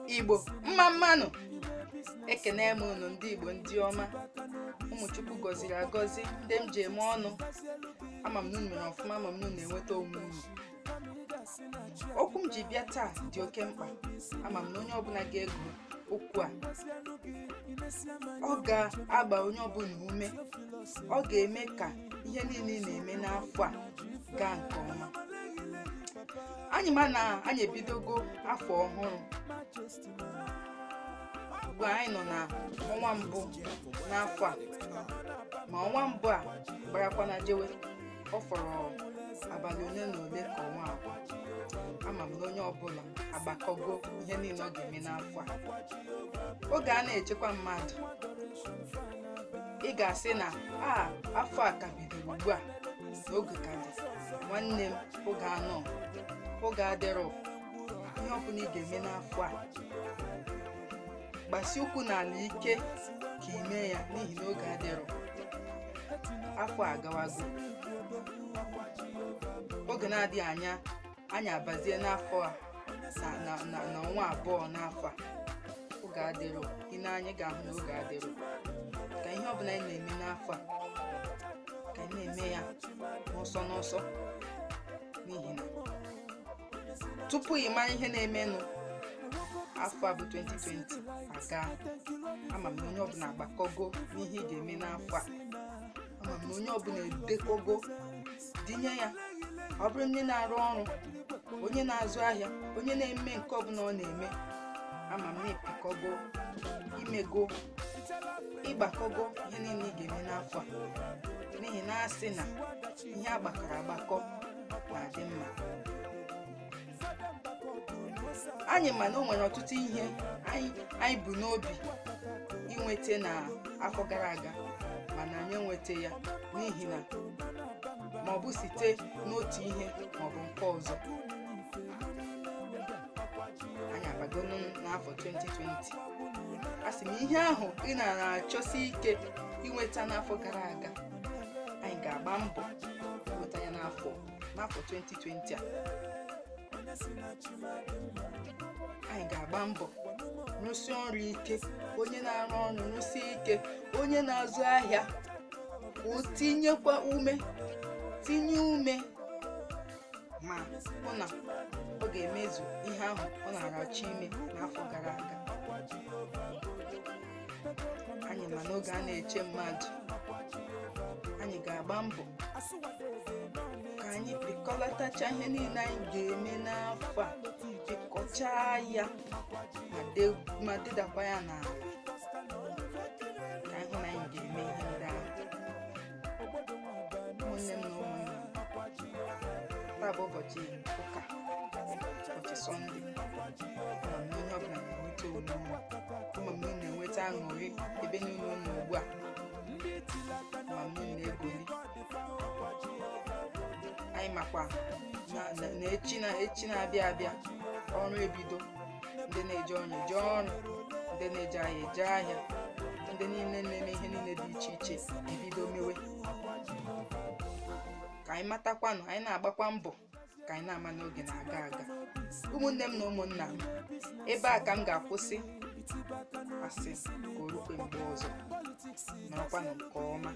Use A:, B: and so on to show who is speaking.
A: Igbo, mma mma nụ! Ekene m unu, ndị Igbo, ndị ọma, ụmụ Chukwu gọziri agọzi, ndị m ji eme ọnụ. Ama m na unu mere ọfụma, ama m na unu na-enweta onwe unu. Okwu m ji bịa taa dị oke mkpa. Ama m na onye ọbụla ga-ege okwu a, ọ ga-agba onye ọbụla ume, ọ ga-eme ka ihe niile ị na-eme n'afọ a gaa nke ọma. Anyị ma na anyị ebidogo afọ ọhụrụ ugbu a. Anyị nọ na ọnwa mbụ n'afọ a, ma ọnwa mbụ a gbarakwana jewe, ọ fọrọ abalị ole na ole ka ọnwa agwụ. Ama m na onye ọbụla agbakọgo ihe niile ọ ga-eme n'afọ a. Oge a na-echekwa mmadụ, ị ga-asị na a afọ a ka bidoro ugbu a, na oge ka dị. Nwanne m, oge anọ, oge adịrọ. Ihe ọbụla ị ga-eme n'afọ a, gbasie ụkwụ n'ala ike ka ị mee ya, n'ihi na oge adịrọ. Afọ a agawago. Oge na-adịghị anya, anyị abazie n'afọ a na ọnwa 2 n'afọ a. Oge adịrọ. Ị na-anya ga-ahụ na oge adịrọ. Ka ihe ọbụla anyị na-eme n'afọ a, ka anyị na-eme ya n'ọsọ n'ọsọ, n'ihi na tupu ị mara ihe na-emenụ, afọ a bụ 2020 aga. Ama m na onye ọbụla agbakọgo n'ihe ị ga-eme n'afọ a. Ama m na onye ọbụla edekọgo dinye ya. Ọ bụrụ ndị na-arụ ọrụ, onye na-azụ ahịa, onye na-eme nke ọbụla ọ na-eme, ama m na ịpịkọgo, imego, ịgbakọgo ihe niile ị ga-eme n'afọ a, n'ihi na asị na ihe agbakọrọ agbakọ na-adị mma. Anyị ma na o nwere ọtụtụ ihe anyị bu n'obi inweta na afọ gara aga, mana anyị enweta ya n'ihi na ma ọ bụ site n'otu ihe ma ọ bụ nke ọzọ. Anyị abagonu n'afọ 2020. A sị m, ihe ahụ ị na-achọsi ike inweta n'afọ gara aga, anyị ga-agba mbọ nweta ya n'afọ 2020 a. Anyị ga-agba mbọ rụsie ọrụ ike. Onye na-arụ ọrụ, rụsie ike. Onye na-azụ ahịa, ka o tinyekwa ume, tinye ume, ma hụ na ọ ga-emezu ihe ahụ ọ na-achọ ime n'afọ gara aga. Anyị ma n'oge a na-eche mmadụ, anyị ga-agba mbọ ka anyị pịkọlatacha ihe niile anyị ga-eme n'afọ a, pịkọchaa ya ma dedakwa ya n'ala, ka anyị hụ na anyị ga-eme ihe ndị ahụ. Ụmụnne m na ụmụnna m, taa bụ ụbọchị ụka, ụbọchị Sọnde. Ama m na onye ọbụla na-enweta onwe unu, ama m na unu na-enweta aṅụrị ebe niile unu ugbu a. Ama m na unu na-egoli. Anyị makwa na echi na echi na-abịa abịa, ọrụ ebido. Ndị na-eje ọrụ eje ọrụ, ndị na-eje ahịa eje ahịa, ndị niile na-eme ihe niile dị iche iche ebido mewe. Ka anyị matakwanụ, anyị na-agbakwa mbọ ka anyị na-ama n'oge na-aga aga. Ụmụnne m na ụmụnna m, ebe a ka m ga-akwụsị. Asị ka o rukwe mgbe ọzọ, nọrọkwanụ nke ọma.